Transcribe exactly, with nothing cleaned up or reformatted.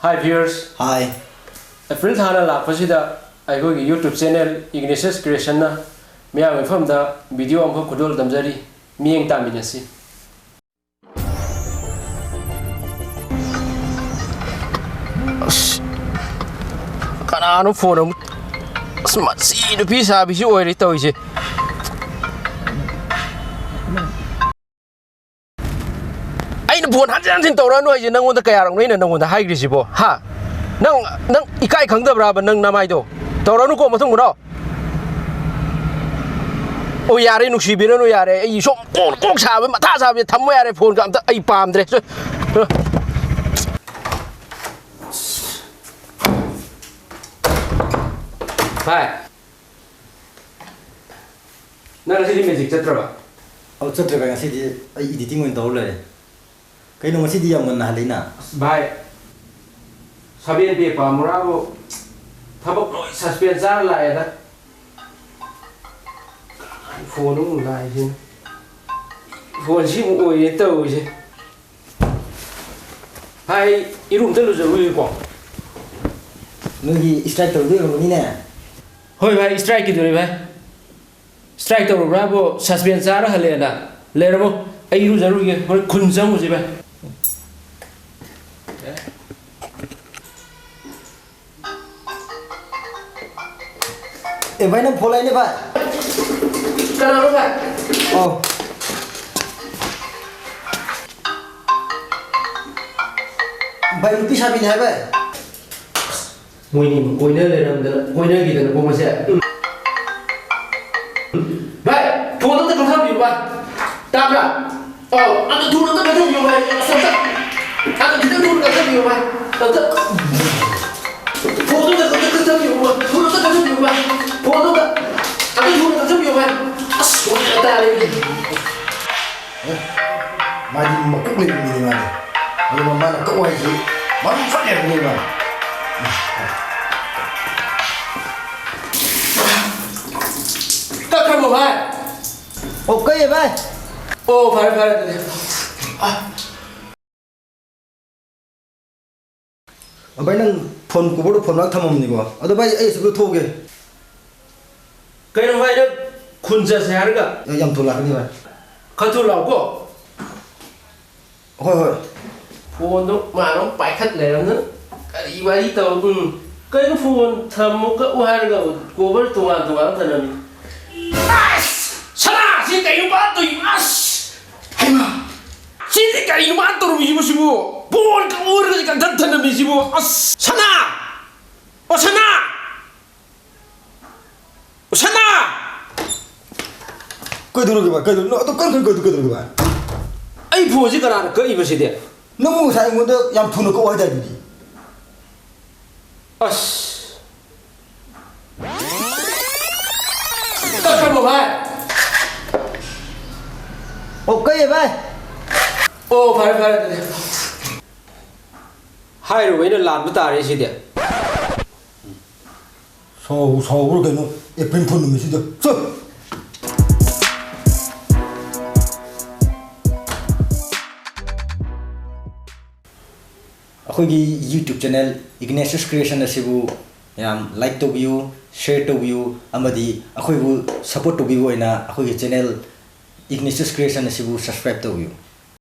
Hi viewers, Hi. April ꯊꯥꯅ ꯂꯥꯛꯄꯁꯤꯗ ꯑꯩꯈꯣꯏꯒꯤ YouTube channel Ignatius Creationꯅ ꯃꯤꯌꯥꯝꯒꯤ ꯃꯐꯝꯗ video ꯑꯃꯈꯛ ꯈꯨꯗꯣꯜ ꯇꯝꯖꯔꯤ, ꯃꯤꯠꯌꯦꯡ ꯇꯥꯃꯤꯟꯅꯁꯤ꯫ ꯑꯁ, ꯀꯅꯥꯅꯣ phone ꯑꯃꯨꯛ? ꯑꯁ, ꯃꯁꯤ ꯅꯨꯄꯤ ꯁꯥꯕꯤꯁꯤ ꯑꯣꯏꯔꯦ ꯇꯧꯔꯤꯁꯦ꯫ ꯑꯩꯅ phone ꯍꯟꯖꯤꯟ ꯍꯟꯖꯤꯟ ꯇꯧꯔꯛꯑꯅꯨ ꯍꯥꯏꯁꯦ ꯅꯪꯉꯣꯟꯗ ꯀꯌꯥꯔꯛꯅꯣ ꯑꯩꯅ ꯅꯪꯉꯣꯟꯗ ꯍꯥꯏꯈ꯭ꯔꯤꯁꯤꯕꯣ? ꯍꯥ? ꯅꯪ, ꯅꯪ ꯏꯀꯥꯏ ꯈꯪꯗꯕ꯭ꯔꯥꯕ ꯅꯪ ꯅꯃꯥꯏꯗꯣ? ꯇꯧꯔꯛꯑꯅꯨꯀꯣ ꯃꯇꯨꯡ ꯃꯅꯥꯎ꯫ ꯑꯣ, ꯌꯥꯔꯦ, ꯅꯨꯡꯁꯤꯕꯤꯔꯅꯨ, ꯌꯥꯔꯦ꯫ ꯑꯩ ꯁꯣꯝ ꯀꯣꯛ, ꯀꯣꯛ ꯁꯥꯕ, ꯃꯊꯥ ꯁꯥꯕꯁꯦ ꯊꯝꯃꯣ ꯌꯥꯔꯦ, phoneꯒ ꯑꯝꯇ ꯑꯩ ꯄꯥꯝꯗ꯭ꯔꯦ꯫ ꯚꯥꯏ, ꯅꯪ ꯉꯁꯤꯗꯤ magic ꯆꯠꯇ꯭ꯔꯕ? ꯑꯧ, ꯆꯠꯇ꯭ꯔꯦ ꯚꯥꯏ, ꯉꯁꯤꯗꯤ ꯑꯩ editing ꯑꯣꯏꯅ ꯇꯧꯔ ꯂꯩꯔꯦ꯫ ꯀꯩꯅꯣ, ꯉꯁꯤꯗꯤ ꯌꯥꯝ ꯉꯟꯅ ꯍꯜꯂꯛꯏꯅ? ꯑꯁ ꯚꯥꯏ, ꯁꯕꯦꯟ ꯄꯦ ꯄꯥꯝꯃꯨꯔꯥꯕꯨ ꯊꯕꯛ ꯂꯣꯏ suspend ꯆꯥꯔ ꯂꯥꯛꯑꯦꯗ꯫ Phone ꯑꯃꯨꯛ ꯂꯥꯛꯏꯁꯤꯅ꯫ Phone ꯁꯤ ꯑꯃꯨꯛ ꯑꯣꯏꯔꯦ ꯇꯧꯔꯤꯁꯦ꯫ ꯍꯥꯏ, ꯏꯔꯨ ꯑꯝꯇ ꯂꯨꯖꯔꯨꯒꯦꯀꯣ꯫ ꯅꯣꯏꯒꯤ strike ꯇꯧꯗꯣꯏ ꯑꯣꯏꯔꯝꯒꯅꯤꯅꯦ꯫ ꯍꯣꯏ ꯚꯥꯏ, strike ꯀꯤꯗꯨꯅꯤ ꯚꯥꯏ꯫ Strike ꯇꯧꯔꯨꯕ꯭ꯔꯥꯕꯨ, suspend ꯆꯥꯔ ꯍꯜꯂꯛꯑꯦꯅ꯫ ꯂꯩꯔꯝꯃꯣ, ꯑꯩ ꯏꯔꯨꯖꯔꯨꯒꯦ, ꯍꯣꯔꯦꯟ ꯈꯨꯟ ꯆꯪꯉꯨꯁꯤ ꯚꯥꯏ꯫ ꯑꯦ ꯚꯥꯏ, ꯅꯪ phone ꯂꯥꯛꯏꯅꯦ ꯚꯥꯏ꯫ ꯀꯅꯥꯅꯣ ꯚꯥꯏ? ꯑꯣ꯫ ꯚꯥꯏ, ꯅꯨꯄꯤ ꯁꯥꯕꯤꯅꯦ ꯍꯥꯏ ꯚꯥꯏ꯫ ꯃꯣꯏꯅꯤ ꯀꯣꯏꯅ ꯂꯩꯔꯝꯗꯅ, ꯀꯣꯏꯅꯈꯤꯗꯅꯀꯣ ꯃꯁꯦ꯫ ꯚꯥꯏ, phone ꯑꯝꯇ ꯀꯛꯊꯠꯄꯤꯌꯨ ꯚꯥꯏ꯫ ꯇꯥꯕ꯭ꯔꯥ? ꯑꯧ, ꯑꯗꯨ ꯊꯨꯅ ꯑꯝꯇ ꯀꯛꯊꯠꯄꯤꯌꯨ ꯚꯥꯏ꯫ ꯑꯁ, ꯑꯝꯇ, ꯑꯗꯨ ꯈꯤꯇꯪ ꯊꯨꯅ ꯀꯛꯊꯠꯄꯤꯌꯨ ꯚꯥꯏ꯫ ꯑꯝꯇ꯫ Phone ꯑꯝꯇ ꯀꯛꯊꯠ-, ꯀꯛꯊꯠꯄꯤꯌꯨ ꯚꯥꯏ꯫ Phone ꯑꯝꯇ ꯀꯛꯊꯠꯄꯤꯌꯨ ꯚꯥꯏ꯫ Phone ꯑꯝꯇ꯫ ꯑꯗꯨ ꯊꯨꯅ ꯀꯛꯊꯠꯄꯤꯌꯨ ꯚꯥꯏ꯫ ꯑꯁ, ꯋꯥꯔꯤ ꯇꯥꯔꯦ꯫ ꯃꯥꯗꯤ ꯃꯀꯣꯛ ꯂꯩꯕ ꯃꯤꯅꯤ ꯃꯥꯗꯤ꯫ ꯑꯗꯨꯒ ꯃꯥꯅ ꯀꯛꯑꯣ ꯍꯥꯏꯁꯤ ꯃꯔꯝ ꯐꯠ ꯂꯩꯔꯝꯒꯅꯤ ꯃꯥꯅ꯫ ꯀꯛꯈ꯭ꯔꯕꯣ ꯚꯥꯏ? ꯑꯣ, ꯀꯛꯑꯦ ꯚꯥꯏ꯫ ꯑꯣ, ꯐꯔꯦ, ꯐꯔꯦ ꯑꯗꯨꯗꯤ꯫ ꯑ꯫ ꯚꯥꯏ, ꯅꯪ ꯐꯣꯟ ꯀꯣꯚꯔꯗꯣ ꯐꯣꯟ ꯃꯅꯥꯛ ꯊꯝꯃꯝꯅꯤꯀꯣ꯫ ꯑꯗꯣ ꯚꯥꯏ, ꯑꯩ ꯑꯁꯤꯗ ꯊꯣꯛꯑꯒꯦ꯫ ꯀꯩꯅꯣ ꯚꯥꯏ, ꯅꯪ ꯈꯨꯟ ꯆꯠꯁꯦ ꯍꯥꯏꯔꯒ? ꯑꯦ, ꯌꯥꯝ ꯊꯨꯅ ꯂꯥꯛꯀꯅꯤ ꯚꯥꯏ꯫ ꯈꯔ ꯊꯨꯅ ꯂꯥꯛꯎꯀꯣ꯫ ꯍꯣꯏ, ꯍꯣꯏ꯫ ꯐꯣꯟꯗꯣ ꯃꯥꯅ ꯑꯃꯨꯛ ꯄꯥꯏꯈꯠ ꯂꯩꯔꯝꯗꯅ ꯀꯔꯤ ꯋꯥꯔꯤ ꯇꯧ-, ꯎꯝ꯫ ꯀꯩꯅꯣ ꯐꯣꯟ ꯊꯝꯃꯨ ꯀꯛꯎ ꯍꯥꯏꯔꯒ ꯀꯣꯚꯔ ꯇꯣꯉꯥꯟ ꯇꯣꯉꯥꯟ ꯊꯝꯂꯝꯃꯤ꯫ ꯑꯁ! ꯁꯅꯥ! ꯁꯤ ꯀꯩꯅꯣ ꯃꯥ ꯇꯧꯔꯤꯕ? ꯑꯁ! ꯍꯩꯃꯥ! ꯁꯤꯗꯤ ꯀꯔꯤꯅꯣ ꯃꯥ ꯇꯧꯔꯝꯃꯤꯁꯤꯕꯨ ꯁꯤꯕꯨ? ꯐꯣꯟ ꯀꯛꯎ ꯍꯥꯏꯔꯒ ꯀꯟꯊꯠ ꯊꯝꯂꯝꯃꯤꯁꯤꯕꯨ? ꯑꯁ! ꯁꯅꯥ! ꯑꯣ ꯁꯅꯥ! ꯑꯣ ꯁꯅꯥ! ꯀꯩꯗꯧꯔꯒꯦ ꯚꯥꯏ? ꯀꯩꯗꯧ-, ꯅꯪ ꯑꯗꯨ ꯀꯟ-, ꯀꯟ-, ꯀꯩꯗꯧ-, ꯀꯩꯗꯧꯔꯒꯦ ꯚꯥꯏ? ꯑꯩ ꯐꯣꯟꯁꯤ ꯀꯅꯥꯅ ꯀꯛꯏꯕ ꯁꯤꯗꯤ? ꯅꯪꯕꯨ ꯉꯁꯥꯏ ꯑꯩꯉꯣꯟꯗ ꯌꯥꯝ ꯊꯨꯅ ꯀꯛꯑꯣ ꯍꯥꯏꯗꯥꯏ ꯑꯗꯨꯗꯤ? ꯑꯁ! ꯀꯛꯈ꯭ꯔꯕꯣ ꯚꯥꯏ? ꯑꯣ, ꯀꯛꯑꯦ ꯚꯥꯏ꯫ ꯑꯣ, ꯐꯔꯦ, ꯐꯔꯦ ꯑꯗꯨꯗꯤ꯫ ꯍꯥꯏꯔꯨꯕ ꯑꯩꯅ ꯂꯥꯟꯕ ꯇꯥꯔꯦ ꯁꯤꯗꯤ꯫ ꯁꯥꯎ-, ꯁꯥꯎꯕ꯭ꯔꯥ ꯀꯩꯅꯣ? ꯑꯦꯄ꯭ꯔꯤꯜ ꯐꯨꯜ ꯅꯨꯃꯤꯠꯁꯤꯗ꯫ ꯆꯠ! ꯑꯩꯈꯣꯏꯒꯤ YouTube channel Ignatius Creation ꯑꯁꯤꯕꯨ ꯌꯥꯝ like ꯇꯧꯕꯤꯌꯨ, share ꯇꯧꯕꯤꯌꯨ, ꯑꯃꯗꯤ ꯑꯩꯈꯣꯏꯕꯨ support ꯇꯧꯕꯤꯕ ꯑꯣꯏꯅ ꯑꯩꯈꯣꯏꯒꯤ channel Ignatius Creation ꯑꯁꯤꯕꯨ subscribe ꯇꯧꯕꯤꯌꯨ꯫